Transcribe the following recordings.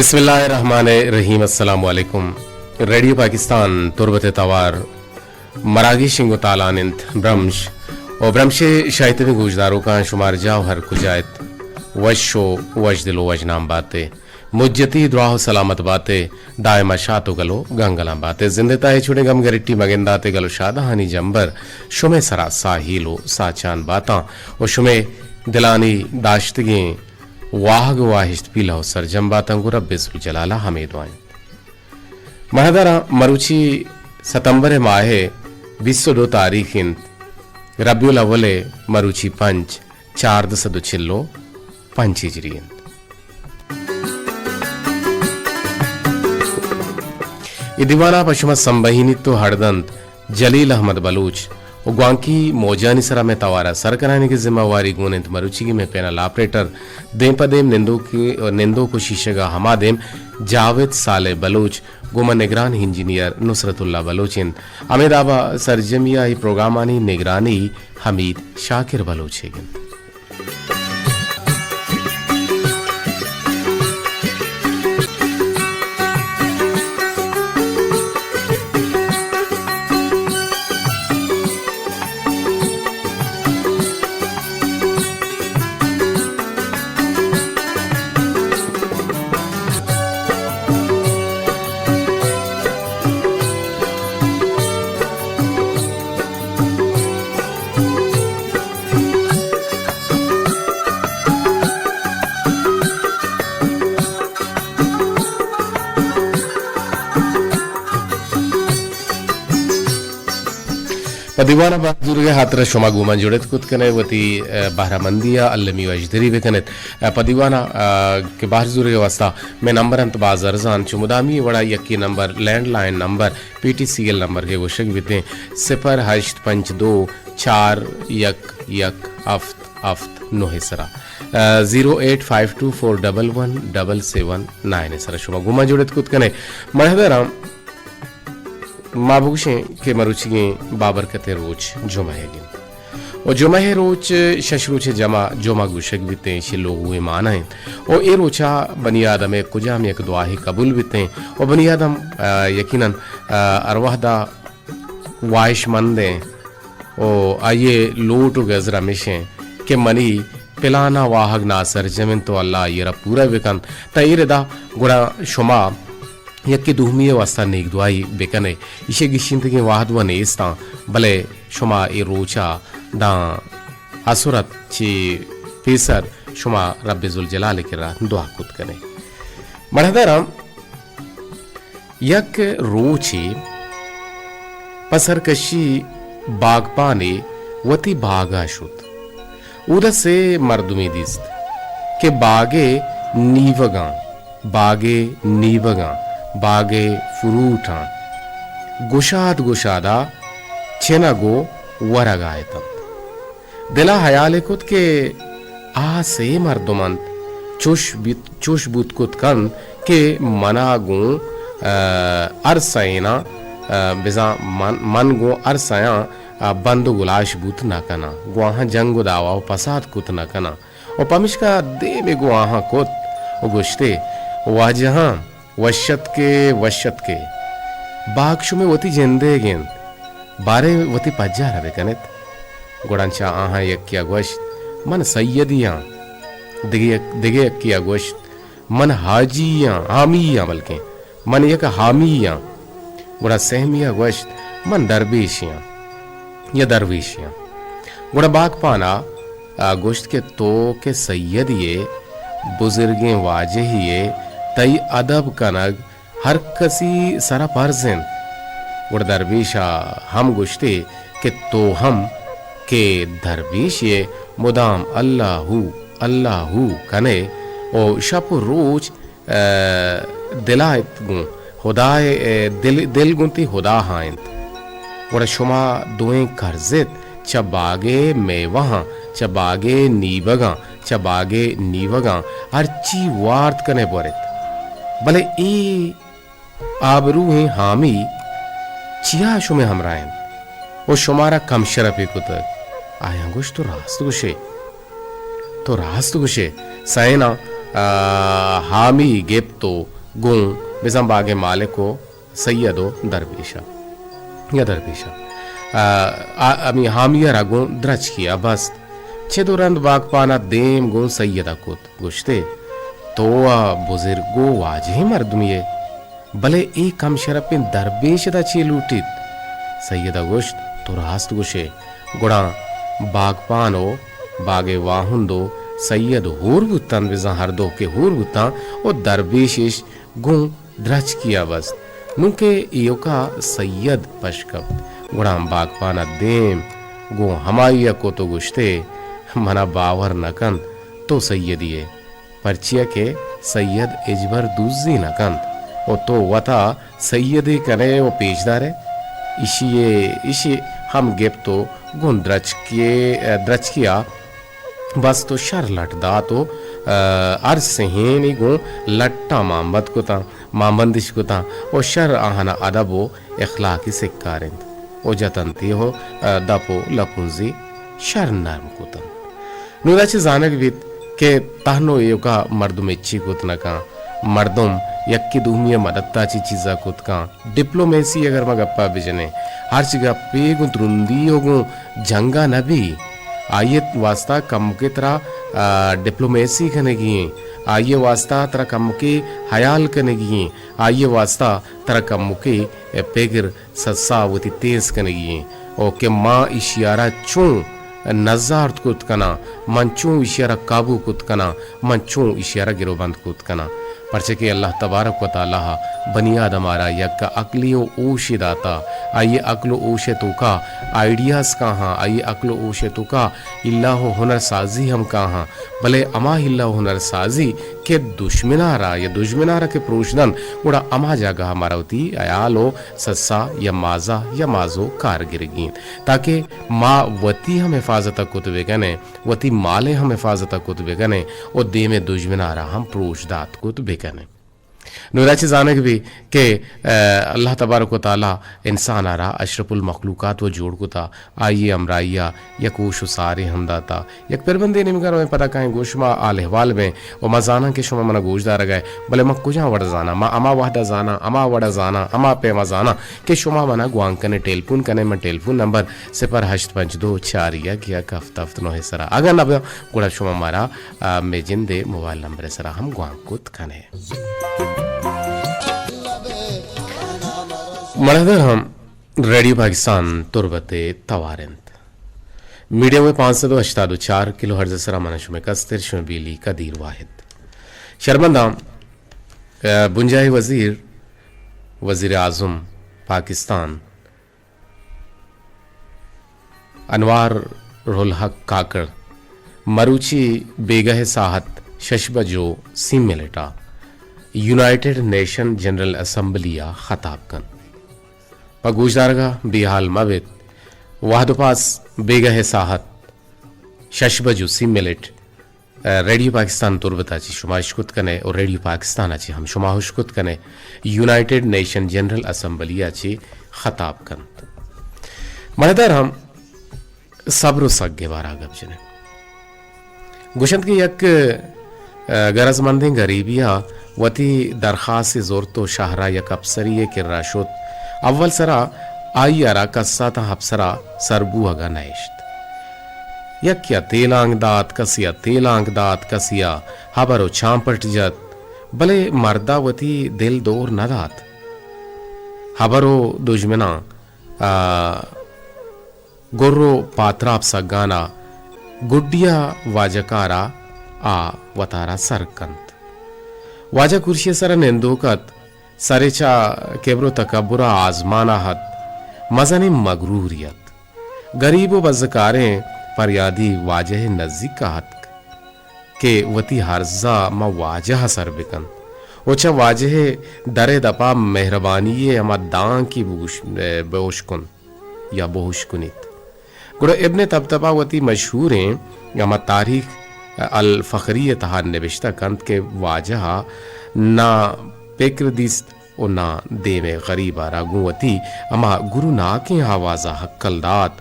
بسم اللہ الرحمن الرحیم۔ السلام علیکم۔ ریڈیو پاکستان تربت ءِ توار مراگش انگو تالان انت۔ برمش و برمش ءِ شاہیتیں گوشداروکاں شمار جاہ و ہر کجا ات، وش و وشدل و وشنام بات ءِ۔ مجتی دراہ و سلامت بات ءِ، دائما شات و گل و گنگلاں بات ءِ۔ زند ءِ تہا چوڑیں گم گریٹی مگندات ءِ، گل و شادہانی جمبر شمئے سرا ساہیل و ساچان باتاں و شمئے دلانی داشتگیں واہگ و واہشت پیلہ و سرجم باتاں۔ گوں رب ذوالجلال ءَ ہمے دعا انت۔ مہداراں، مروچی ستمبر ءِ ماہ ءِ بیست و دو تاریخ انت، ربیع الاول ءِ مروچی پنچ، چاردہ سد و چل و پنچ ہجری انت۔ اے دیوان ءَ پہ شما سمبہینیت و ہڑدنت جلیل احمد بلوچ و گوانکی موجانی سرا مئے توار ءَ سر کنانی کہ ذمہ واری گون انت مروچیگیں مئے پینل آپریٹر۔ دیم پہ دیم نندوک، نندوک و شیشگ ءَ ہما دیم جاوید صالح بلوچ گوں ما نگران انجینئر نصرت اللہ بلوچ انت۔ ہمے داب ءَ سرجمی ءَ اے پروگرامانی نگرانی حمید شاکر بلوچ ئیگ انت۔ پہ دیوان ءَ بہر زورگ ءِ ہاترا شما گوں من جڑت کت کن ئے، وتی، ءَ، بہرہ مندی ءَ المی و اژدری بہ کن ات۔ ءَ، پہ دیوان ءَ، ءَ، کہ بہر زورگ ءِ واستہ مئے نمبر انت باز ارزان، چو مدامی وڑا یکے نمبر، لینڈ لائن نمبر، پی ٹی سی ایل نمبر کہ گوشگ بیتیں، صفر ہشت پنچ دو چار یک یک ہفت ہفت نو ءِ سرا، ءَ، زیرو ایٹ فائیو ٹو فور ڈبل ون ڈبل سیون نائن ءِ سرا شما گوں من جڑت کت کن ئے۔ مہداراں، ما بگوشیں کہ مروچیگیں بابرکتیں روچ جمعہ ئیگ انت۔ و جمعہ ءِ روچ شش روچ ءِ جمع، جمعہ گوشگ بیتیں، ایشی لغوی معنی انت۔ و اے روچا بنی آدم ءِ کجام یک دعاہے قبول بیتیں۔ و بنی آدم، ءَ، یقیناً، ءَ، ہر وہدا واہشمندیں و آئی ءِ لوٹ و گزر ہمیش انت کہ منی پلانا واہگ ناسرجم انت و اللہ آئی ءَ را پورہ بکنت۔ تہ اے ردا گڑا شما یکے دومی ءِ واستہ نیک دعائی بکن ئے۔ ایشی ءِ گیشینتگیں وہد و نیستاں، بلے شما اے روچا داں اسرت چہ پیسر شما رب ذوالجلال ءِ کرا دعا کت کن ئے۔ مڑاہداراں، یک روچے پہ سرکشی باگپانے وتی باگا شت۔ اودا سے مردمے دیست کہ باگے نیوگاں، باگے نیوگاں، باگے فروٹاں گشاد گشادا چنگ و ورگا اتنت۔ دل ءَ ہیالے کت کہ آ سے مردم انت، چوش بیت، چوش بوت کت کنت کہ منا گوں، ءَ، ہر سئیناں، ءَ، بزاں من، من گوں ہر سئیاں، ءَ، بند و گلاش بوت نہ کناں، گوں آہاں جنگ و دعوا و پساد کت نہ کناں۔ و پمشکا دیمے گوں آہاں کت و گوشتے، واجہاں، وش اتکے، وش اتکے۔ باگ شمے وتی جندیگ انت۔ باریں وتی پجار ءَ بہ کن ات۔ گڑا چہ آہاں یکے ءَ گوشت، من سیدے آں۔ دگہ یک، دگہ یکے ءَ گوشت، من حاجی آں، حامی آں، بلکیں من یک حامی آں۔ گڑا سہمی ءَ گوشت، من درویشے آں یا درویشے آں۔ گڑا باگپان ءَ ءَ گوشت کہ تو کہ سیدے ئے، بزرگیں واجہے ئے، تئی ادب کنگ ہر کسی سرا پرز انت۔ گڑا درویش ءَ ہم گوشتے کہ تو ہم کہ درویشے ئے، مدام اللہ ہو، اللہ ہو کن ئے و شپ و روچ، ءَ، دل ءَ ات گوں ہدا ءَ، ءَ، دل، دل گوں تئی ہدا ءَ انت۔ گڑا شما دوئیں کرز ات چہ باگ ءِ میوہاں، چہ باگ ءِ نیبگاں، چہ باگ ءِ نیوگاں ہرچی وارت کن ئے بور ات۔ بلے اے آبروئیں حامی چیا شمئے ہمراہ انت و شمارا کم شرپے کتگ؟ آیاں گوشت، تو راست گوشے، تو راست گوشے۔ سئیناں، آ، حامی گپت و گوں بزاں باگ ءِ مالک ءُ سید ءُ درویش ءَ یا درویش ءَ، آ، آ، ہمے حامی ءَ را گوں درچکے ءَ بست۔ چد ءُ رند باگپان ءَ دیم گوں سید ءَ کت، گوشت ئے، تو ءَ بزرگ ءُ واجہیں مردمے ئے، بلے اے کم شرپیں درویش ءَ چے لوٹیت؟ سید ءَ گوشت، تو راست گوش ئے۔ گڑا باگپان ءُ باگ ءِ واہند ءُ سید ہور بوتنت، بزاں ہر دو کہ ہور بوتاں ءُ درویش اش گوں درچکے ءَ بست۔ نوں کہ ایوک ءَ سید پش کپت، گڑا باگپان ءَ دیم گوں ہمائی ءَ کت ءُ گوشت ئے، من ءَ باور نہ کنت تو سیدے ئے، پرچیا کہ سید ہچبر دزی نہ کنت ءُ تو وت ءَ سیدے کن ئے ءُ پیش دار ئے۔ ایشی ءَ، ایشی ہم گپت ءُ گوں درچکے، درچکے ءَ بست ءُ شر لٹ دات ءُ، آ، ہر سہینی گوں لٹاں مانبند کتاں، مانبندش کتاں ءُ شر آہاں ءَ ادب ءُ اخلاقی سکارینت ءُ جتنتی ءُ، آ، دپ ءُ لپونزی شر نرم کتنت۔ نوں ادا چہ زانگ بیت کہ تہنو ایوکا مردم ہچی کت نہ کن، مردم یکے دومی ءِ مدت ءَ چہ چیزا کت کن۔ ڈپلومیسی اگر ما گپا بجنیں، ہرچ گپے گوں ترندی ءُ گوں جنگا نہ بی، آئی ءِ واسطہ کمکے ترا، آ، ڈپلومیسی کنگی ایں، آئی ءِ واسطہ ترا کمکے ہیال کنگی ایں، آئی ءِ واسطہ ترا کمکے پگر سسا وتی تیز کنگی ایں، او کہ ما ایشی ءَ را چون نزارت کت کناں، من چون ایشی ءَ را قابو کت کناں، من چون ایشی ءَ را گروبند کت کناں۔ پرچہ کہ اللہ تبارک و تعالی ءَ بنی آدم ءَ را یک عقلی و ہوشے داتا، آئی ءِ عقل و ہوش ءِ توکا آئیڈیاز کاہاں، آئی ءِ عقل و ہوش ءِ توکا ہیلہ و ہنر سازی ہم کاہاں، بلے ہما ہیلہ و ہنر سازی کہ دشمن ءَ را یا دژمن ءَ را کہ پروش دنت، گڑا ہما جاگہ ءَ مارا وتی ہیال و سسا یا مازا یا مازو کار گرگی انت، تاکہ ما وتی ہم حفاظت ءَ کت بکنیں، وتی مال ءِ ہم حفاظت ءَ کت بکنیں و دیم ءِ دژمن ءَ را ہم پروش دات کت بکنیں۔ نوں ادا چہ زانگ بی کہ، ء، اللہ تبارک و تعالی انسان ءَ را اشرف المخلوقات و جوڑ کتا، آئی ءِ ہمراہی ءَ یک ہوش و سارے ہم داتا۔ یک پربندے نیمگا رویں، پدا کائیں گوں شما حال احوال بیں و ما زاناں کہ شما منا گوش دارگا ئے، بلے من کجام وڑ زاناں؟ ما ہما وہدا زاناں، ہما وڑا زاناں، ہما پیما زاناں کہ شما منا گوانک کنے، ٹیلیفون کنے۔ من ٹیلیفون نمبر صفر ہشت پنچ دو چار یک یک ہفت ہفت نو ءِ سرا اگاں نہ بیاں، گڑا شما مارا، آ، مئے جند ءِ موبائل نمبر ءِ سرا ہم گوانک کت کنے۔ مڑدر ہم ریڈیو پاکستان تربت ءِ توار انت۔ میڈیم ویو پانچ سد و ہشتاد و چار کلو ہرٹز ءِ سرا من شمئے کستر شمئے بیلی قدیر واحد۔ شرمنداں، ء، بنجاہی وزیر، وزیر اعظم پاکستان انوار الحق کاکڑ مروچی بیگہ ءِ ساہت شش بج و سی منٹ ءَ یونائیٹڈ نیشن جنرل اسمبلی ءَ خطاب کنت۔ پہ گوشدارگا بے حال مہ بیت، وہد و پاس بیگہ ءِ ساہت شش بج و سی منٹ۔ ء، ریڈیو پاکستان تربت ءَ چہ شما اشکت کنے و ریڈیو پاکستان ءَ چہ ہم شما اشکت کنے، یونائیٹڈ نیشن جنرل اسمبلی ءَ چہ خطاب کنت۔ مڑدار ہم صبر و سگ ءِ بارا گپ جنیں۔ گوشنت کہ یک، ء، گرزمندیں گریبی ءَ وتی درخواست زرت و شہر ءَ یک اپسری ءِ کرا شت۔ اول سرا آئی ءَ را کسا تاں اپسرا سر بوہگا نہ اشت۔ یکے ءَ تیلانک دات، کسے ءَ تیلانک دات، کسے ءَ ہبر و چامپٹ جت، بلے مرد ءَ وتی دل دور نہ دات۔ ہبر و دژمناں، آ، گر و پاتراپ سگان ءَ گڈی ءَ واجکار ءَ آ وتارا سر کنت۔ واجہ کرسی ءِ سرا نندوک ات، سرے چہ کبر و تکبر ءَ آزمان ءَ ات، مزنیں مگروری ات۔ گریب و بزکاریں پریادی واجہ ءِ نزیک ءَ اتک کہ وتی ارز ءَ ماں واجہ ءَ سر بکنت و چہ واجہ ءِ در ءِ دپ ءَ مہربانی ءِ ہما دانکے بگوش-، بوش کنت یا بہوش کنیت۔ گڑا ابن طبطبہ وتی مشہوریں ہما تاریخ الفخری ءِ تہا نبشتہ کنت کہ واجہ ءَ نہ پکر دیست و نہ دیم ءِ غریب ءَ را گوں وتی ہما گروناکیں آواز ءَ ہکل دات،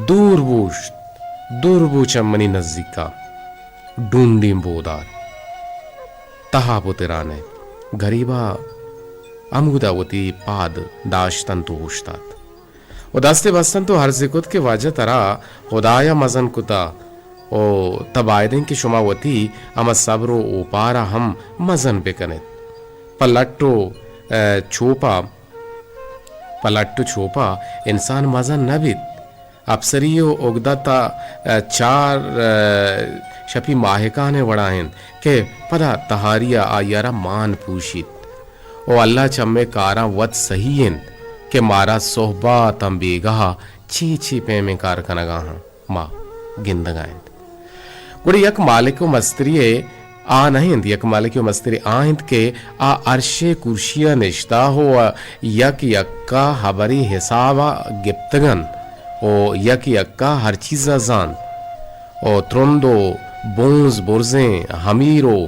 دور بوش، دور بو چہ منی نزیک ءَ، ڈونڈیں بودار۔ تہا پتران ءِ گریبا ہمودا وتی پاد داشتنت و اوشتات و دستے بستنت و عرضے کت کہ واجہ ترا ہدایا مزن کتا و تہ باید انت کہ شما وتی ہما صبر و اوپارا ہم مزن بکنیت۔ پہ لٹ و، ء، چوپا، پہ لٹ و چوپا انسان مزن نہ بیت۔ اپسری و اگدہ تا، ء، چار، ء، شپی ماہکانئے وڑا انت کہ پدا تہاریا آئیارا مان پوشیت و اللہ چہ مئے کاراں وت سہی انت کہ مارا سہبا تاں بیگاہا چی چی پیمیں کار کنگا ہاں، ما گندگا انت۔ گڑا یک مالک و مستری آ نہ انت، یک مالک و مستری آ انت کہ آ عرش کرشیا نشتہ و یک یکا ہبری حسابا گپتگ انت و یک یکا ہر چیزا زانت و ترند و بونز برزیں ہمیر و،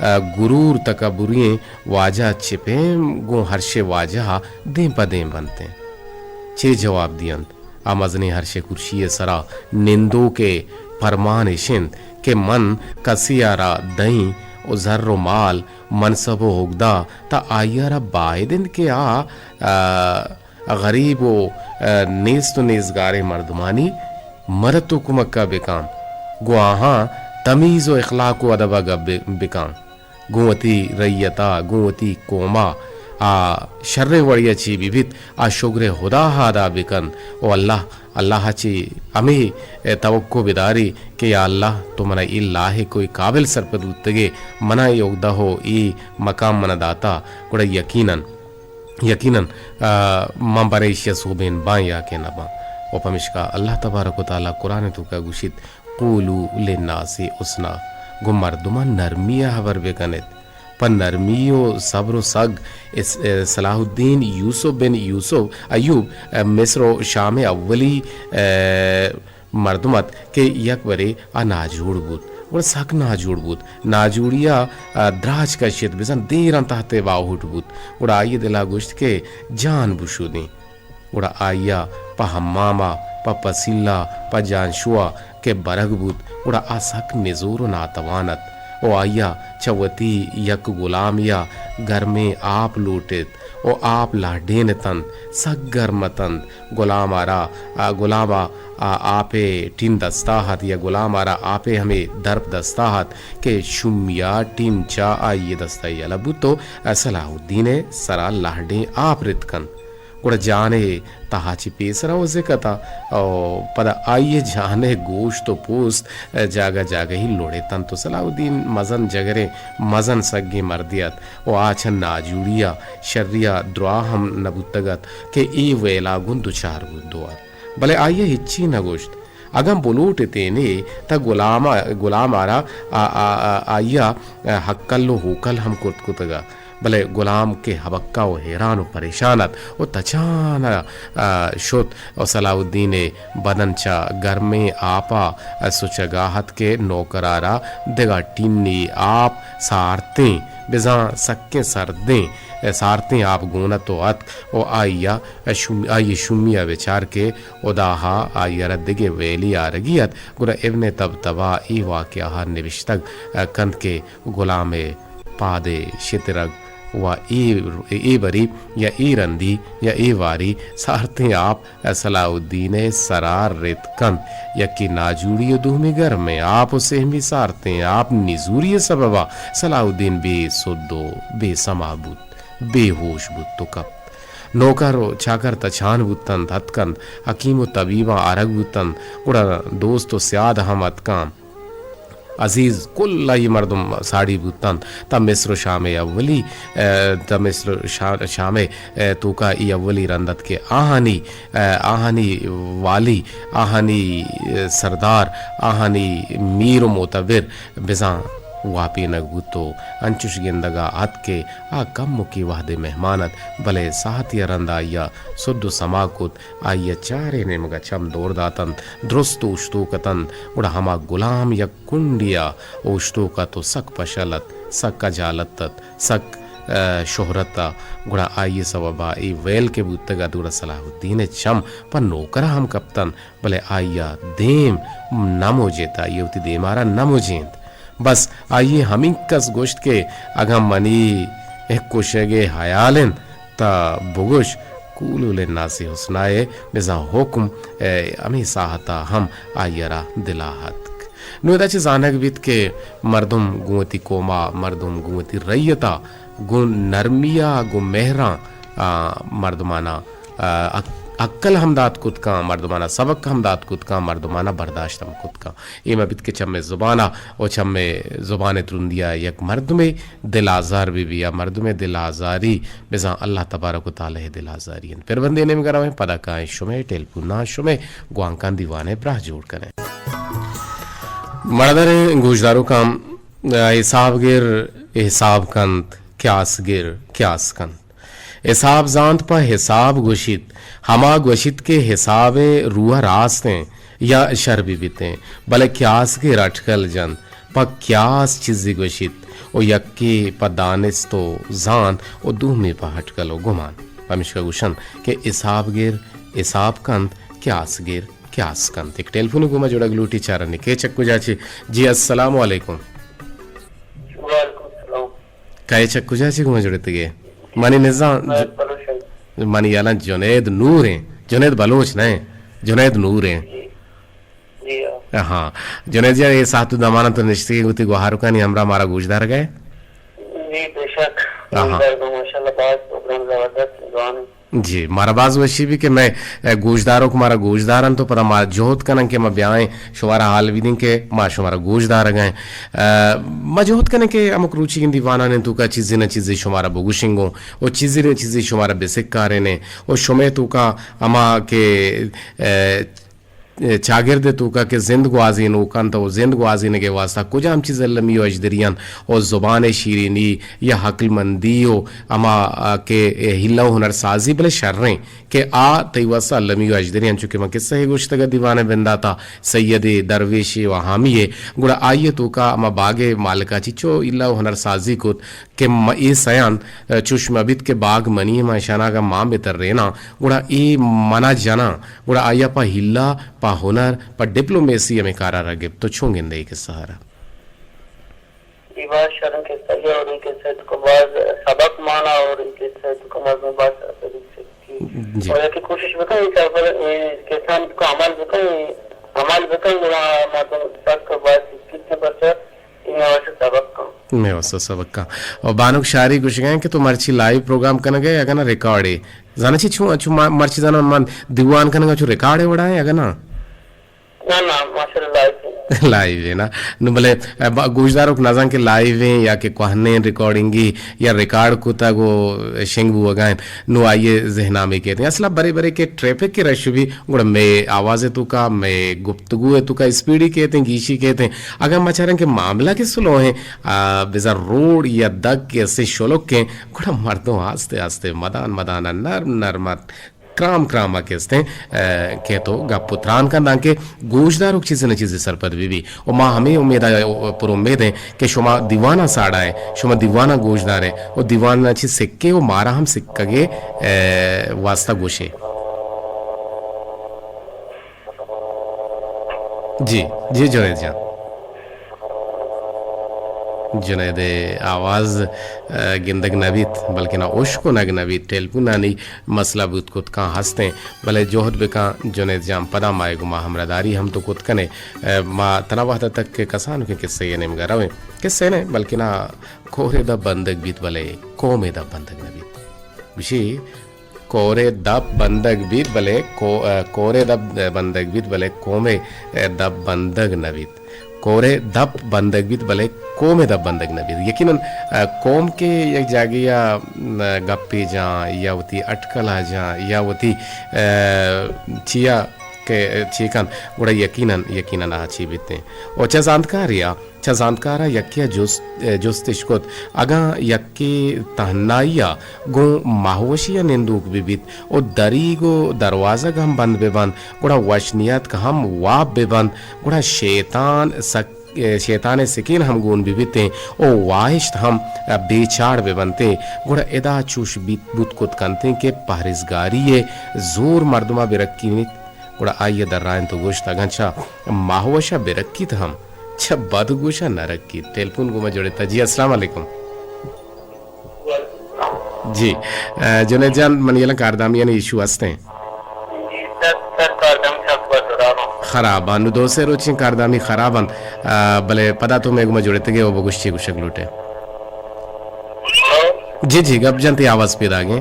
ء، گرور تکبریں واجہ چہ پیم گوں ہرشے واجہا دیم پہ دیم بنت انت۔ چے جواب دینت؟ آ مزنیں ہرشے کرشی ء سرا نندوک ء پرمان اش انت کہ من کسے ء را دئیں و زر و مال، منصب و ہگدہ، تہ آئی ء را باید انت کہ آ، ء، غریب و، ء، نیست و نیزگاریں مردمانی مدت و کمک ء بکن، گوں آہاں تمیز و اخلاق و ادب ء گپ بکن۔ گوں وتی رعیت ء، گوں وتی قوم ء، آ شریں وڑے ء چے بہ بیت، آ شگر ہدا ء ادا بہ کنت و اللہ، اللہ ء چے ہمے توقع بداری کہ یا اللہ، تو منا اے لائق و اے قابل سرپد بوتگ ئے، منا اے عہدہ و اے مقام منا داتا، گڑا یقیناً، یقیناً، آ، من برے ایشی ء سوبین باں یا کہ نہ باں۔ و پمشکا اللہ تبارک و تعالی قرآن ء توکا گوشیت، قولوا للناس حسنا، گوں مردماں نرمی ء ہبر بہ کن ات۔ پہ نرمی و صبر و سگ اس-، ء، صلاح الدین یوسف بن یوسف ایوب، ء، مصر و شام ء اولی، ء، مردم ات کہ یک برے آ ناجوڑ بوت، گڑا سک ناجوڑ بوت، ناجوڑی ء، ء، دراج کشت، بزاں دیراں تحت ء باہوٹ بوت، گڑا آئی ء دل ء گوشت کہ جان بشودیں۔ گڑا آئی ء پہ حمام ء، پہ پسیل ء، پہ جانشو ء کہ برگ بوت، گڑا آ سک نزور و ناتوان ات و آئی ء چہ وتی یک گلامے ء گرمیں آپ لوٹ ات و آپ لہڈین اتنت، سک گرم اتنت۔ گلام ء را، آ، گلام ء، آ، آپ ء ٹین دستا ات یا گلام ء را آپ ء ہمے درپ دستا ات کہ شومی ء ٹین چہ آئی ء دستا یلہ بوت و صلاح الدین ء سرا لہڈیں آپ رتکنت۔ گڑا جان ء تہا چہ پیسرا و زکتا و پدا آئی ء جان ء گوشت و پوست جاگہ جاگہی لڑتنت و صلاح الدین مزن جگریں مزن سگیں مردے ات و آ چہ ناجوڑی ء شری ء دراہ ہم نہ بوتگ ات کہ اے ویلا گوں دچار بوت دو ات۔ بلے آئی ء ہچی نہ گوشت۔ اگاں بلوٹ اتینے تہ گلام ء، گلام ء را آ، آ، آ، آئی ء ہکل و ہوکل ہم کرت کتگ ات۔ بلے گلام کہ ہبکہ و حیران و پریشان ات و تچان ء، ء، شت و صلاح الدین ء بدن چہ گرمیں آپ ء سچگا ات کہ نوکر ء را دگہ ٹینی آپ سارتیں، بزاں سکیں سردیں، سارتیں آپ گون ات و اتک و آئی ء شومی، آئی ء شومی ء بچار کہ ہدا ء آئی ء را دگہ ویلی آرگی ات، گڑا ابن طبطبا اے واقعہ ء نبشتگ کنت کہ گلام ء پاد ء شترگ و اے، اے بری یا اے رندی یا اے واری سارتیں آپ صلاح الدین ء سرا رتک انت، یکے ناجوڑی و دومی گرمیں آپ و سہمی سارتیں آپ نزوری ء سببا صلاح الدین بے سد و بے سما بوت، بے ہوش بوت و کپت۔ نوکر و چاکر تچان بوتنت، اتکنت، حکیم و طبیباں آرگ بوتنت، گڑا دوست و سیاد ہم اتکاں۔ عزیز کل آئی مردم ساڑی بوتنت۔ تا مصر و شام اولی، ء، تا مصر و شا-، شام، ء، توکا ای اولی رند ات کہ آہانی، ء، آہانی والی، آہانی، ء، سردار، آہانی میر و معتبر بزاں واپینگ بوت و انچش گندگا ات کہ آ کمکے وہدے مہمان ات، بلے ساعتے ء رند آئی ء سد و سما کت، آئی ء چاریں نیمگ ء چم دور داتنت، درست اوشتوک اتنت، گڑا ہما گلام یک کنڈے ء اوشتوک ات و سک پشل ات، سک اجالت ات، سک، ء، شہرت ء، گڑا آئی ء سوب ء اے ویل کہ بوتگ ات، گڑا صلاح الدین ء چم پہ نوکر ء ہم کپتنت۔ بلے آئی ء دیم نہ مجیت، آئی ء وتی دیم ء را نہ مجینت۔ بس آئی ء ہمینکس گوشت کہ اگاں منی، ء کشگ ء ہیال انت، تا بگوش کولول ء ناسی حسنا ء بزاں حکم ء ہمے ساہتا ہم آئی ء را دلا اتک۔ نوں ادا چہ زانگ بیت کہ مردم گوں وتی قوما، مردم گوں وتی رعیتا، گوں نرمیا، گوں مہراں، آ، مردمانا، آ، اک-، عقل ہم دات کت کن، مردمانا سبق ہم دات کت کن، مردمانا برداشت ہم کت کن۔ اے مہ بیت کہ چمے زبانا و چمے زبان ترندیا یک مردمے دل آزار بہ بی یا مردمے دل آزاری بزاں اللہ تبارک و تعالی دل آزاری انت۔ پر بندے نیمگا رویں، پدا کائیں شمے ٹیلیفوناں، شمے گوانکاں دیوانے براہ جوڑ کنیں۔ مڑدریں گوشداروکاں، حساب گر حساب کنت، کیاس گر کیاس کنت۔ حساب زانت پہ حساب گوشیت، ہما گوشیت کہ حساب ء روح راست ایں یا شر بہ بیتیں، بلے کیاس گر اٹکل جنت، پہ کیاس چیزے گوشیت و یکے پہ دانست و زانت و دومی پہ اٹکل و گمان۔ پمیشکا گوشنت کہ حساب گر حساب کنت، کیاس گر کیاس کنت۔ یک ٹیلیفونے گوں ما جوڑگ لوٹی، چارانی کئے چہ کجا چے؟ جی، السلام علیکم۔ وعلیکم السلام۔ کئے چہ کجا چے گوں ما جوڑتگے؟ منی نزان، بلوچ۔ منی یالاں جنید نور ایں، جنید بلوچ نہ ایں، جنید نور ایں۔ جی۔ جی ہاں۔ ہاں، جنید جان، اے ساعت و دمانا تو نشتگے گوں وتی گوہارکانی ہمراہ مارا گوش دارگئے؟ جی، بے شک۔ ہاں۔ گوش دارگا، ماشاءاللہ، باز پروگرام زبردست، جوان ایں۔ جی، مارا باز وشی بی کہ مئے، اے، گوشداروک مارا گوشدارنت و پدا ما جہد کنن کہ ما بیائیں شمارا حال بدیں کہ ما شمارا گوشدارگا ایں۔ اے، ما جہد کنن کہ ہمک روچیگیں دیوانانی توکا چیزے نہ چیزے شمارا بگوشیں گوں و چیزے نہ چیزے شمارا بسکارینیں و شمئے توکا ہما کہ، اے، چاگرد ء توکا کہ زند گوازینوک انت و زند گوازینگ ء واستہ کجام چیز المی و اژدری انت و زبان ء شیرینی یا عقلمندی و ہما، آ، کہ ہیلہ و ہنر سازی بلے شریں کہ آ تئی واستہ المی و اژدری انت، چونکہ من قصہ ء گوشتگ ء دیوان ء بنداتا سید ء درویش ء و حامی ء، گڑا آئی ء توکا ہما باگ ء مالکا چیچو ہیلہ و ہنر سازی کت کہ م-، اے سیان، ء، چوش مہ بیت کہ باگ منی، من اشانا اگاں مان بہ تریناں، گڑا اے منا جناں، گڑا آیا پہ ہیلا، پہ ہنر، پہ ڈپلومیسی ہمے کارا را گپت۔ تو چون گندے اے قصہ را؟ اے باز شریں قصہ اے اور اے قصہ تو باز سبق مانا اور اے قصہ تو مردم باز سبق سیکھی۔ جی۔ اور کہ کوشش بکن، اے سفر، اے قصہ کو عمل بکن، عمل بکن، گڑا مردم سک باز سیکھی، پرچہ اے مئے واسطہ سبق کن۔ مئے واسطہ سبق کن۔ اور بانک شاری گوشگا ایں کہ تو مرچی لائیو پروگرام کنگے اگاں نہ ریکارڈے؟ زانا چی چون، چون ما-، مرچی زانا من دیوان کنگا چون ریکارڈے وڑا ایں اگاں نہ؟ نہ، نہ، ماشاءاللہ لائیو ایں۔ لائیو ایں نا۔ نو بلے، ا، با-، گوشداروک نزان کہ لائیو ایں یا کہ کوہنیں ریکارڈنگی یا ریکارڈ کتگ و شنگ بوگا ایں۔ نو آئی ذہنا ہمے کیت۔ اصلا برے برے کہ ٹریفک ء رش بی، گڑا مئے آواز ء توکا، مئے گپتگو ء توکا اسپیڈی کیت ایں، گیشی کیت ایں۔ اگاں ما چاراں کہ معاملہ کہ سلو ایں، آ، بزاں روڈ یا دگ کہ استیں شلک ایں، گڑا مردم آستے آستے مدان مدان ء نرم نرم ء کرام کرام ء کہ استیں، آ، کیت و گپ و تران کنت، دانکہ گوشداروک چیزے نہ چیزے سرپد بہ بی۔ و ما ہمے امیدا پر امید ایں کہ شما دیواناں ساڑائے، شما دیواناں گوشدارے و دیواناں چی سکے و مارا ہم سکگے، اے، واسطہ گوشے۔ جی، جی جنید جان۔ جنید آواز، اے، گندگ نہ بیت، بلکنا اشکنگ نہ بیت، ٹیلیفونانی مسئلہ بوت کت کاں ہستیں، بلے جہد بکاں جنید جان، پدا مائے گما ہمراہداری ہم تو کت کنے۔ اے، ما تنا وہد تک کہ کسانکیں قصہ ء نیمگا رویں۔ قصہ نہ، بلکنا کورے دپ بندگ بیت بلے قومے دپ بندگ نہ بیت۔ گوشی، کورے دپ بندگ بیت بلے کو-، اے، کورے دپ بندگ بیت بلے قومے، اے، دپ بندگ نہ بیت۔ کورے دپ بندگ بیت بلے قومے دپ بندگ نہ بیت۔ یقیناً، اے، قوم کہ یک جاگہے ء، م، گپے جاں یا وتی اٹکل ء جاں یا وتی، اے، چیا کہ چے کنت، گڑا یقیناً، یقیناً آ چے بیتیں۔ و چہ زانتکارے ء، چہ زانتکار ء یکے ء جست، جست اش کت، اگاں یکے تہنائی ء گوں ماہوشی ء نندوک بہ بیت و دریگ و دروازگ ہم بند بہ بنت، گڑا وش نیتک ہم واب بہ بنت، گڑا شیطان سک-، شیطان ء سکین ہم گون بہ بیتیں و واہشت ہم بے چاڑ بہ بنتیں، گڑا ادا چوش بیت، بوت کت کنتیں کہ پہریزگاری ء زور مردم ء بہ رکینیت۔ گڑا آئی ء درائینت و گوشت، اگاں چہ ماہوش ء بہ رکیت ہم، چہ بدگوش ء نہ رکیت۔ ٹیلیفون گوں ما جڑتہ۔ جی، السلام علیکم۔ وعلیکم جی۔ اے، جنید جان، منی یلاں کاردامیانی ایشو ہستیں؟ جی سر، سر، کاردامی سک وت خراب انت۔ خراب انت۔ نوں دو سے روچیں کاردامی خراب انت، اے، بلے پدا تو مئے گوما جڑتگ ئے و بگوش چے گوشگ لوٹ ئے۔ ہلو؟ جی، جی، گپ جن، تئی آواز پیداگیں۔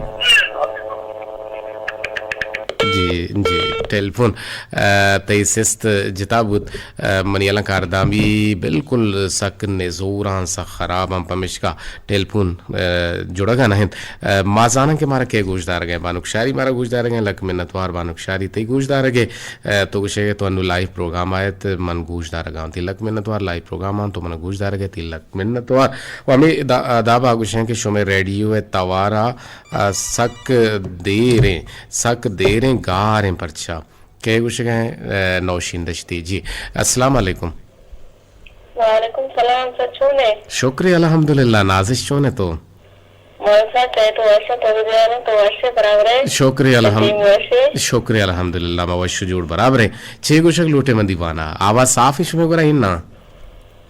جی، جی، ٹیلیفون، اے، تئی سست جتا بوت۔ اے، منی یلاں کاردامی بالکل سک نزوراں، سک خراباں، پمیشکا ٹیلیفون، اے، جڑگا نہ انت۔ اے، ما زاناں کہ مارا کئے گوش دارگ ءَ، بانک شاری مارا گوش دارگ ءَ، لک منتوار بانک شاری تئی گوش دارگ ءَ۔ اے، تو گوشے کہ تو انو لائیو پروگرام آیت، من گوش دارگاں، تئی لک منتوار، لائیو پروگرام آں تو من گوش دارگ ءَ، تئی لک منتوار۔ و ہمے دا-، دابا گوشیں کہ شمئے ریڈیو ءِ توارا، اے، سک دیریں، سک دیریں گاریں پرچا۔ کئے گوشگ ءَ، اے، نوشین دشتی۔ جی، السلام علیکم۔ وعلیکم سلام سر، چون ئے؟ شکر الحمدللہ، نازش چون ئے تو؟ مان سر، کئے تو وش ئے، تو بزیار ئے، تو وش ئے، برابر ئے؟ شکر الحم-، ٹیم وش ئے؟ شکر الحمدللہ، ما وش جوڑ برابر ئے۔ چے گوشگ لوٹ ئے من دیوانا؟ آواز صاف ئے شمئے گورا ہن نا؟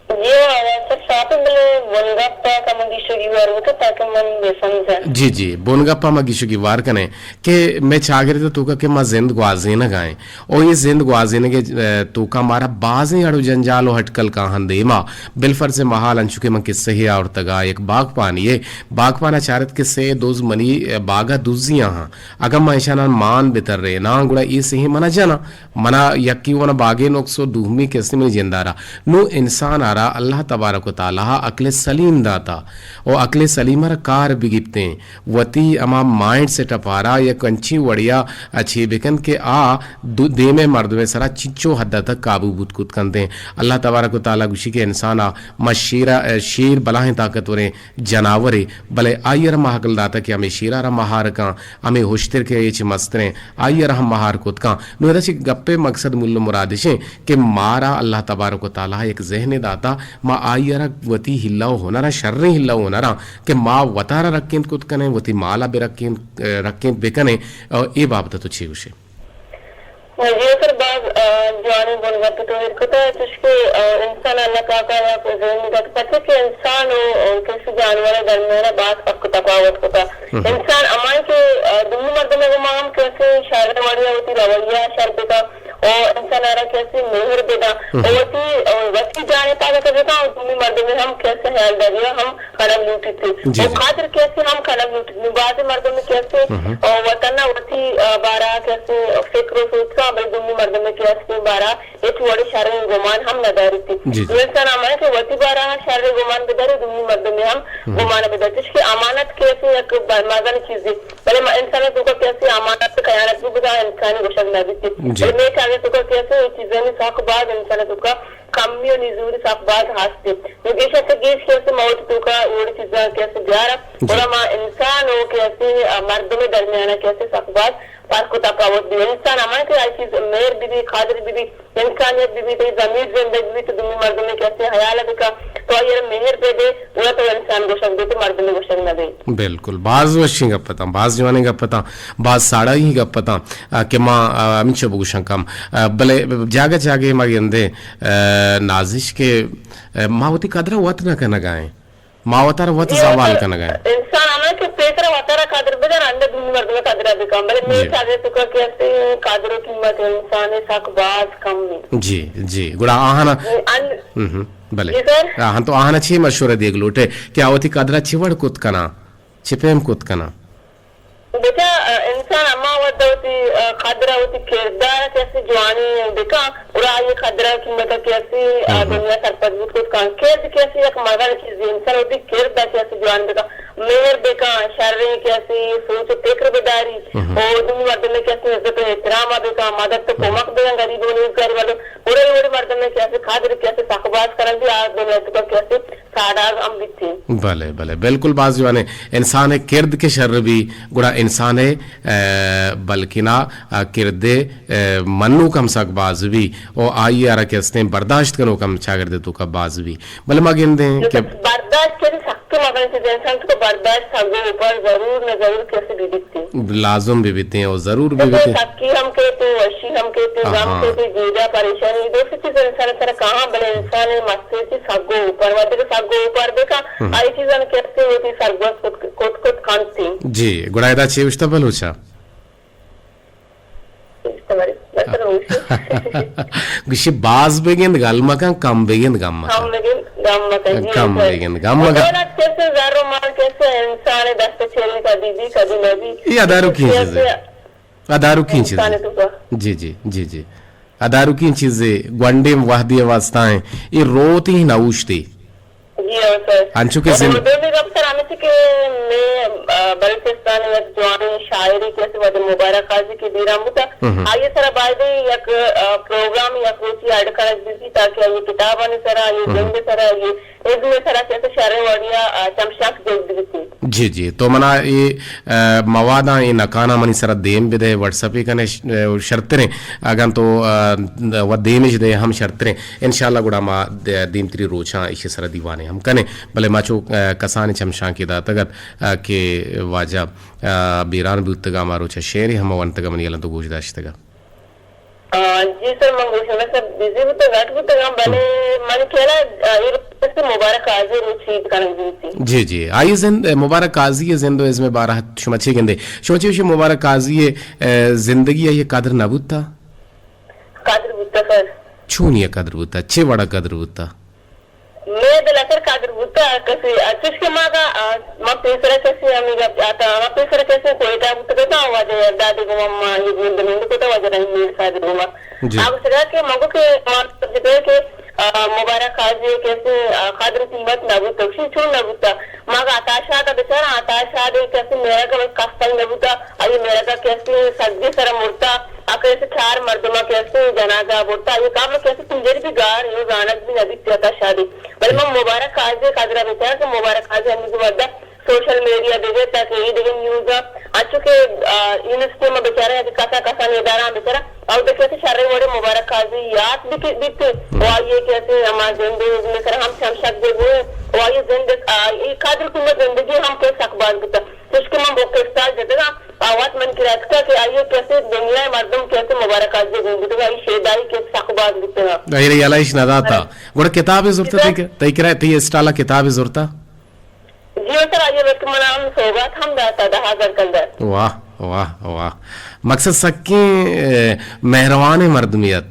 جی ہاں، آواز سر صاف ئے، بلے بنگپ ءَ کم گیشگی وار بکن تاکہ من بہ سمجھاں۔ جی، جی، بنگپ ءَ ما گیشگی وار کنیں۔ کہ مئے چاگرد ءِ توکا کہ ما زند گوازینگ ءَ ایں، او اے زند گوازینگ ءِ، اے، توکا مارا بازیں اڑ و جنجال و ہٹکل کاہن دیما، بالفرض محال انچو کہ من قصہ ئے آورتگا، یک باغپانے ئے، باغپانا چارت کہ سے دوز منی، اے، باغا دزیاں ہاں، اگاں ما ایشاناں مان بتریناں، گڑا اے سہیں منا جناں۔ منا یکی ونا باگے نقص و دومی کسی منی جندارا۔ نو انسان آرا اللہ تبارک و تعالی عقل سلیم داتا و عقل سلیم را کار بگپتیں، وتی ہما مائنڈ سیٹ اپ آرا یک انچی وڑیا اچھی بکن کہ آ دو-، دیمے مردمے سرا چنچو حد تک قابو بوت کت کنتیں۔ اللہ تبارک و تعالی گوشی کہ انسانا ما شیرا، شیر بلاہیں طاقتوریں جناورے، بلے آئی ءَ را ما عقل داتا کہ ہمے شیر ءَ را مہار کن، ہمے ہشتر کہ اے چہ مستریں، آئی ءَ را ہم مہار کت کن۔ نوں ادا چہ گپ ءِ مقصد مول ءُ مراد اش انت کہ مارا اللہ تبارک و تعالی یک ذہنے داتا، ما آئی ءَ را وتی ہیلہ ءُ ہنراں، شریں ہیلہ ءُ ہنراں کہ ما وتارا رکینت کت کنیں، وتی مال ءَ بہ رکینت، رکینت بہ کنیں، اے بابت ءَ تو چے گوش ئے؟ جی سر، باز، آ، جوانیں بنگپے تو ایر کتہ، چوشکہ، آ، انسان اللہ پاک ءَ یک ذہنے دات، پرچہ کہ انسان ءُ، آ، کسی جانور ءِ درمیان ءَ باز فرق ءُ تفاوت کتہ۔ انسان ہما کہ، آ، دومی مردم ءِ گوما ہم کسی شر وڑے ءَ وتی رویہ ءَ شر بکن، ءُ انسان ءَ را کسی مہر بدن، ءُ وتی، آ، وتی جان ءِ حفاظت ءَ بکن، ءُ دومی مردم ءِ ہم کسی حیالداری ءَ ہم کنگ لوٹیت۔ جی، ءُ جی۔ قدر کسی ہم کنگ لوٹیت۔ نوں بازیں مردم کسی، ءُ وطن ءَ وتی، ءُ، بارہ ءَ کسی فکر ءُ سوچ کن، بلے دومی مردم کسی بارہ ءَ ہچ وڑیں شریں گمان ہم نہ داریت۔ جی، جی۔ انسان ہما کہ وتی بارہ ءَ شریں گمان بداری، دومی مردم ہم گمان بداری۔ چوشکہ امانت کسی یک ب-، مزن چیزے، بلے ما انسان ءِ توکا کسی امانت خیانت بھی بدا انسان گوشگ نہ بیت۔ جی۔ بلے مئے چاگرد ءِ توکا کسی اے چیزانی سک باز انسان ءِ توکا کمی ءُ نزوری سک باز ہست انت۔ نوں گیش ءَ چہ گیش کہ است ما وتی توکا وڑیں چیزاں کہ است بیار، جی۔ گڑا ما انسان ءُ کہ است، آ، مردم ءِ درمیان ءَ کہ است سک باز فرق ءُ تفاوت بی۔ انسان ہما کہ آئی چیز مہر بی بی، قدر بی بی، انسانیت بی بی، تئی ضمیر زندگ بی بی، تو دومی مردم ءِ کہ است حیال ءَ بکن، تو آئی ءَ مہر بدے، گڑا تو انسان گوشگ بے، تو مردم گوشگ نہ بے۔ بالکل، باز وشیں گپ اتاں، باز جوانیں گپ اتاں، باز ساڑائی گپ اتاں، آ، کہ ما، آ، ہمینچو بگوشاں کم۔ آ، بلے جاگہ جاگہ ما گندیں، آ، نازش کہ، آ، ما وتی قدر ءَ وت نہ کنگ ءَ ایں۔ ما وتارا وت جی، زوال وتارا کنگ ءَ ایں۔ انسان ہما کہ پیسرا وتارا قدر بدار، اندا دومی مردم قدر بکن۔ بلے مئے جی۔ چاگرد ءِ توکا کہ است قدر ءُ قیمت انسان ءِ سک باز کم انت۔ جی، جی۔ گڑا آہانا، ان-، ہم، ہم، بلے۔ جی سر۔ آہان تو آہانا چی مشورہ دیگ لوٹ ئے کہ آ وتی قدر ءَ چی وڑ کت کناں؟ چی پیم کت کناں؟ بچا، آ، انسان ہما وھد ءَ وتی، آ، قدر ءَ وتی کردار ءَ کہ است جوانی بکن، گڑا آئی قدر ءُ قیمت ءَ کہ است، آ، دنیا سرپد بوت کت کن۔ کرد کہ است یک مزن چیزے، انسان وتی کرد ءَ کہ است جوان بکن، مہر بکن، شریں کہ است سوچ ءُ فکر بداری، ءُ دومی مردم ءِ کہ است عزت ءُ احترام ءَ بکن، مدد ءُ کمک بکن، غریب ءُ نیزگار مردم، گڑا اے وڑیں مردم ءِ کہ است قدر کہ است سک باز کنگ بی، آ دنیا ءِ توکا کہ است ساڑاگ ہم بیت۔ بلے، بلے، بالکل باز جوانیں۔ انسان ءِ کرد کہ شر بی، گڑا انسان ءِ، اے، بلکنا، اے، کرد ءِ، اے، منوک ہم سک باز بی، او آئی ءَ را کہ استیں برداشت کنوک ہم چاگرد ءِ توکا باز بی۔ بلے ما گندیں کہ برداشت کنی سک کہ مزن چیز انسان تو برداشت سگو اوپر ضرور نہ ضرور کسی بی بیتی۔ لازم بی بیتی او ضرور بی تو بیتی۔ سکی ہم کہتے، وشی ہم کہتے، غم آہاں۔ کہتے، جیڑہ پریشانی، دوستی چیز انسان سر کہاں بلے انسان مستی چیز سگو اوپر، وقتی کہ سگو اوپر بکا، ہم۔ آئی چیزاں کہتے ہوتی سرگوست کت کت کت کانتی۔ جی، گڑا ادا چے اوشتا بلوچا؟ گوشی باز بگند گل مکن، کم بگند گم مکن۔ کم بگند گم مکن، جی کم سر۔ بگند گم مکن۔ دولت کسے، زر و مال کسے، انسان دست چیل کدی بی، کدی نبی۔ یہ ادارو کی چیزے؟ ادارو کی چیزے؟ انسان تو کا۔ جی، جی، جی، جی۔ ادارو کی چیزے؟ گونڈیں وہدی واسطہ ہیں۔ یہ روتی نہ اوشتی۔ جی ہاں سر۔ انچو کہ اور زند- دومی گپ سر ہمیں چی کہ میں، آ، بلوچستان یک جوانیں شاعری کہ اسے وعدے مبارک قاضی کے بیران بوتا۔ ہم۔ آئیے سر بایدے یک، آ، پروگرام یک روچی اڈ کنگ بیتی تاکہ آئیے کتابانی سرا، آئیے ہم۔ زند سرا، آئیے علم سرا کہ اسے شر وڑیا، آ، چمشانک جلد بیتی۔ جی، جی۔ تو منا اے، آ، مواداں اے نکاناں منی سرا دیم بدے، واٹس اپے کنے ش-، آ، شرتریں۔ اگاں تو، آ، و دیمش دے ہم شرتریں۔ انشاءاللہ گڑا ما د-، دیمتری روچاں ایشی سرا دیوانے ہم کنیں۔ بلے ما چو، آ، کسانیں چمشانکے داتگ ات، آ، کہ واجہ، آ، بیران بوتگا، ما روچا شعرے ہم ونتگا، منی الان تو گوش داشتگا۔ آ، جی سر، من گوشاں سر، بزی بوتگ، گٹ بوتگاں، بلے من کہلا، آ، اے روچ مبارک قاضی روچ عید کنگ بیتی۔ جی، جی۔ آئی زند، مبارک قاضی زند و ازم بارہ شما چے گندے؟ شما چے گوشے مبارک قاضی، آ، زندگی آئی قدر نہ بوتا؟ قدر بوتا سر۔ چونی ء قدر بوتا؟ چے وڑا قدر بوتا؟ مئے دل ء سر قدر بوتا کسے، چوش کہ ما گا، آ، ما پیسرا کسے ہمے گپ جاتا، ما پیسرا کسے کوئٹہ بوتگتاں، واجہ یلداد ء گوما ما یہ گند نند کتا، واجہ رحیم میر صاحب ء گوما۔ جی۔ آ گوشگا کہ مگو کہ ما سمجھتے کہ، آ، مبارک قاضی کسے، آ، قدر قیمت نہ بوتا، چون نہ بوتا؟ ما گا عطا شاد ء بچار، عطا شاد ء کسے میرگ ء کستگ نہ بوتا، آئی میرگ ء کسے سجے سر ء مرتا، آ کسے چار مردم ء کسے جنازہ ء برتا، آئی قبر کسے پنجر بھی گار یو زانگ بھی نہ بیت عطا شاد ء۔ بلے من مبارک قاضی ء قدر ء بچار کہ مبارک قاضی ہمے وھد ء سوشل میڈیا بگر تاکہ اے دگہ نیوز ء انچو کہ، آ، یونیورسٹی ما بچارے کہ کسا کسا ادارہ بچارا او دگہ کسے شریں وڑے مبارک قاضی یات بک-، بیت و آئی ء کسے ہما زند ء سر ہم چمشک بہ بوئے و آئی زند ء، آ، اے قدر قیمت زندگی ہم کہ سک باز بوتا۔ چوشکہ من بک استاد جتگا، آ وت من کرا اتکا کہ آئی ء کسے دنیا ء مردم کسے مبارک قاضی ء گون بوتگا، آئی شیدائی کہ سک باز بوتگا۔ آئی ء یلہ اش نہ داتا۔ ہاں۔ گڑا کتابے زرتا تئی کہ-، تئی کرا تئی اسٹالا کتابے زرتا؟ جی ہو سر، آئی ء بلکہ منا ہم سوگات ہم داتا دہ ہزار کلدار۔ واہ، واہ، واہ۔ مقصد سکیں، اے، مہروانیں مردمی ات۔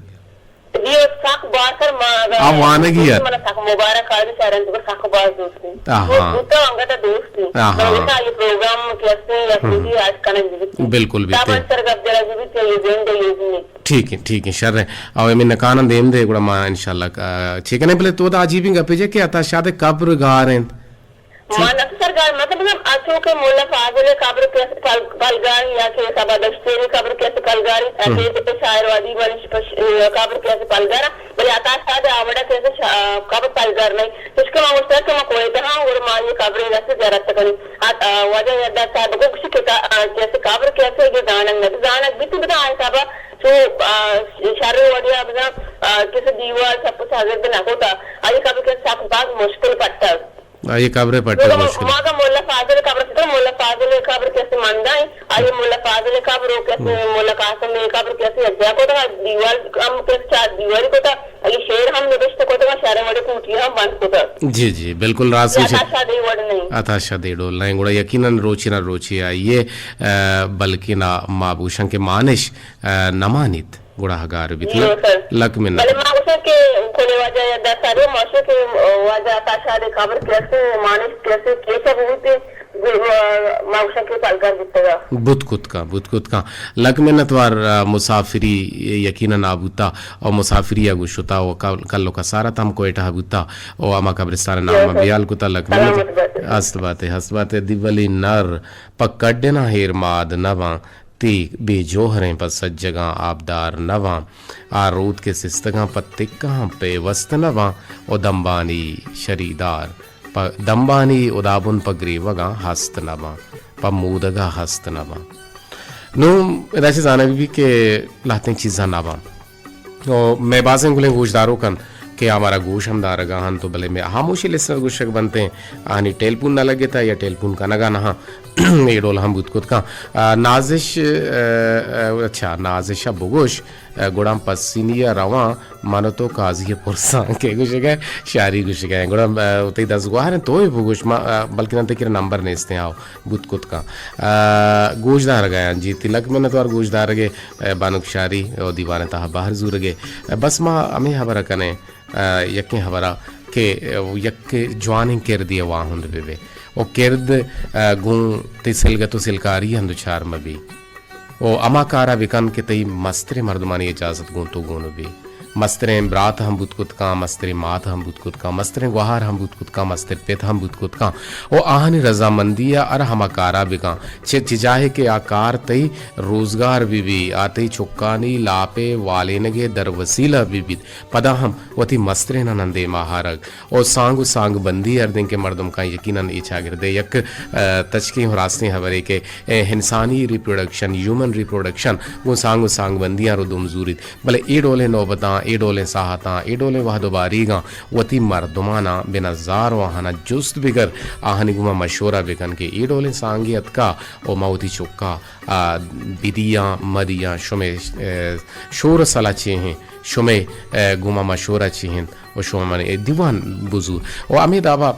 جی ہو سک باز سر، ما اگر آ وانگی ات۔ منا سک مبارک قاضی شہرن تو سک باز دوستی۔ آہا۔ دوست بوتا انگت دوستی۔ آہا۔ بلکہ یہ پروگرام کیسے یا ہم۔ کسی آج کنگ بیتی۔ بالکل بیتے۔ تابان سر گپ جرا بیتی یہ زندگی یہ زندگی۔ ٹھیک ہے، ٹھیک ہے، شر ہے۔ او ہمیں نکاناں دیم دے، گڑا ما انشاءاللہ، آ، چے کنے بلے تو دا عجیبیں گپے جے کہ عطا شاد قبر گار انت۔ ٹھیک۔ من ات سرگار مطلب ہم اچو کہ مولا فاضل قبر کیسے پل-، پلگار یا کہ صبا دشتیری قبر کیسے پلگار، ہم۔ اکیت شاعر و ادیب ونش پش-، قبر کیسے پلگار، بلے عطا شاد آوڑا کیسے شا-، قبر پلگار نہیں۔ چوشکہ ما گوشتا کہ ما کوئٹہ ہاں اور ما یہ قبر رسے زیارت کنی۔ ات-، آ، واجہ یلداد صاحب کو کسی کتا-، آ، کیسے قبر کیسے یہ زانگ نہ زانگ بیتی بدا آئے صاحبہ چو، آ، شر وڑیا بزاں، آ، کسے دیوال سب کچھ حاضر بنا ہوتا۔ آئی قبر کہ سک باز مشکل پٹگ۔ آئی قبر پٹگ تو مشکل۔ ماگا مولا فاضل قبر ستر، مولا فاضل قبر کسے مندائیں۔ آئی مولا فاضل قبر و کسے ہم۔ مولا قاسم قبر کسے اجا کو تا دیوال ہم کسے چار دیواری کو تا۔ آئی شعر ہم نبشتہ کو تا شر وڑے کوٹی ہم بند کو تا۔ جی، جی، بالکل راست۔ عطا شاد ای وڑ نہیں۔ عطا شاد ای ڈول نہیں۔ گڑا یقیناً روچی نہ روچی آئیے، آ، بلکہ نہ ما بوشن کہ مانش آ، نہ مانیت، گڑا ہگار بیت۔ جی ہو سر۔ لک منت۔ بلے ما گوشاں کہ کلیں واجہ یلداد صاحب، ما گوشاں کہ واجہ عطا شاد قبر کیسے، مانش کیسے، کیسے بوتے، ما گوشاں کہ پلگار بیتگا۔ بوت کت کاں، بوت کت کاں۔ لک منت وار، آ، مسافری یقیناً آ بوتا، او مسافری ء گوشتا، او کل، کل و کسارت ہم کوئٹہ بوتا، او ہما قبرستان نام جی ہو سر۔ بیال کتا۔ لک منت۔ سلامت بات۔ ہست باتے، ہست باتے، دیولی نر پہ کڈنا ہیر ماد نہ باں۔ تیگ بے جوہریں پہ سجگاں آبدار نہ باں۔ آ رود کہ سستگاں پہ تکہاں پیوست نہ باں۔ و دمبانی شریدار پہ دمبانی ادابن پہ گریوگاں ہست نہ باں، پہ مودگا ہست نہ باں۔ نوں ادا چہ زانگ بی کہ لہتیں چیزاں نہ باں۔ و مئے بازیں گلیں گوشداروک انت کہ آ مارا گوش ہم دارگا ہنت و بلے مئے ہاموشی لسنر گوشگ بنتیں، آہانی ٹیلیفون نہ لگتا یا ٹیلیفون کنگا نہ ہاں۔ اے ڈول ہم بوت کت کن۔ آ، نازش، آ، آ، اچھا، نازش ء بگوش، آ، گڑا پسینی ء رواں، من و تو قاضی ء پرساں کہ گوشگا شاری گوشگا۔ گڑا، آ، تئی دزگوہار انت، توئے بگوش، ما، آ، بلکن انت کہ نمبر نیستیں، آؤ، بوت کت کن۔ آ، گوشدارگایاں، جی، تلک منتوار گوشدارگے، آ، بانک شاری و دیوان تہا بہر زورگے۔ آ، بس ما ہمیں خبر کنیں، آ، یکیں ہبرا کہ، آ، یک جوانیں کردے ء واہند بہ بے۔ و کرد، آ، گوں تئی سلگت و سلکاری ہم دچار مہ بی۔ و ہما کارا بکن کہ تئی مستریں مردمانی اجازت گوں تو گون بی۔ مستریں برات ہم بوت کت کاں، مستریں مات ہم بوت کت کاں، مستریں گوہار ہم بوت کت کاں، مستر پت ہم بوت کت کاں۔ و آہانی رضامندی ء ہر ہما کارا بکن۔ چہ، چہ جاہے کہ آ کار تئی روزگار بہ بی، آ تئی چکانی لاپے والینگے در وسیلہ بہ بیت۔ پدا ہم وتی مستریناں دیما آرگ و سانگ و سانگ بندی ہردیں کہ مردم کاں یقیناً اے چاگردے یک، آ، تچکیں و راستیں ہبرے کہ، اے، انسانی ریپروڈکشن، ہیومن ریپروڈکشن گوں سانگ و سانگ بندیاں رو دم زوریت۔ بلے اے ڈولیں نوبتاں، اے ڈولیں ساہتاں، اے ڈولیں وہد و باریگاں وتی مردماناں بہ نزار و آہاناں جست بگر، آہانی گوما مشورہ بکن کہ اے ڈولیں سانگے اتکا و ما وتی چکا، آ، بدیاں، مدیاں، شمے، اے، شور سلا چے ہیں؟ شمئے، اے، گوما مشورہ چی انت و شما من اے دیوان بزور و ہمے دابا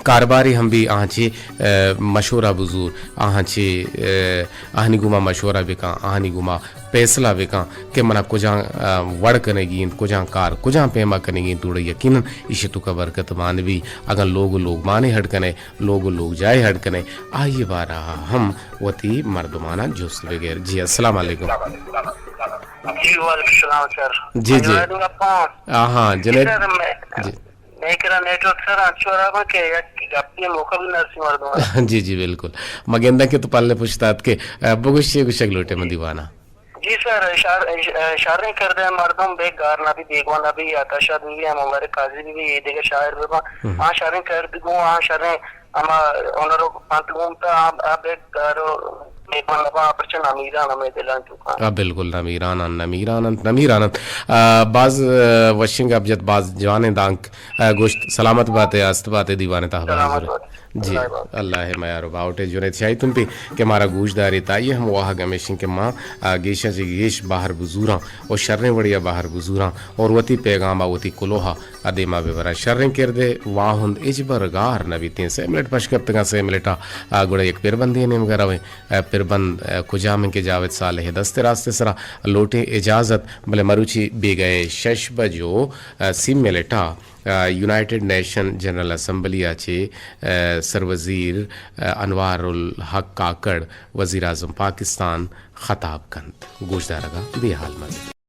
کارباری ہم بی آہاں چی، اے، مشورہ بزور، آہاں چی، اے، آہانی گوما مشورہ بکن، آہانی گوما فیصلہ بکن کہ منا کجا، اے، وڑ کنگی انت، کجا کار، کجا پیما کنگی انت، توڑے یقیناً ایشی تو کا برکت مان بی۔ اگاں لوگ و لوگ مانے ہڈ کنے، لوگ و لوگ جائے ہڈ کنے، آئی بارہ ہم وتی مردمانا جست بگر۔ جی، السلام علیکم۔ جی، وعلیکم السلام سر۔ جی، جی۔ جنید گپاں۔ آ ہاں، جی جنید۔ سر، میں، جی۔ میں کرا نیٹ ورک سر انچو خراب ہے کہ یک گپی موقع بھی نہ رسی مردم۔ جی، جی، بالکل۔ مگندہ کہ تو پلے پشتات کے، آ، بگوش چے گوشگ لوٹے من دیوانا۔ جی سر، شر، شریں کردے مردم بے گار نہ بی، بیگواہ نہ بی، عطا شاد بی، ہم عمر قاضی بی، یہ دیگہ شاعر بی، ہم۔ آ شریں کرد گوں، آ شریں ہما ہنر و پنت گوں تا، آ، آ بے گار و بیگواہ نہ با، آ پرچہ نمیران ہمیں دلان چکا۔ آ، بالکل نمیران انت، نمیران انت، نمیران انت۔ آ، باز، آ، وشنگ ابجد، باز جوانیں دانک، آ، گوشت۔ سلامت باتے، است باتے دیوان تہ سلامت بہر۔ باتے۔ جی، اللہ حافظ۔ اللہ میار و باوٹے جنید شاہی تنتی کہ مارا گوش داری تا، یہ ہم واہگ ہمیشن کہ ما، آ، گیشا چہ گیش بہر بزوراں و شریں وڑیا بہر بزوراں اور وتی پیغام آ وتی کلوہا ء دیما بہ براں۔ شریں کردے واہند ہچبر گار نہ بیتیں۔ سے منٹ پش کپتگاں، سے منٹ ء گڑا یک پربندے نیمگا رویں۔ ء پربند، ء کجام انت کہ جاوید صالح ء دست راست ء سرا لوٹیں اجازت، بلے مروچی بیگہ ء شش بج و، ء سی منٹ ء، ء یونائیٹڈ نیشن جنرل اسمبلی ء چہ، ء سروزیر، ء انوار الحق کاکڑ وزیر اعظم پاکستان خطاب کنت۔ گوشدارگا بے حال مہ بیت۔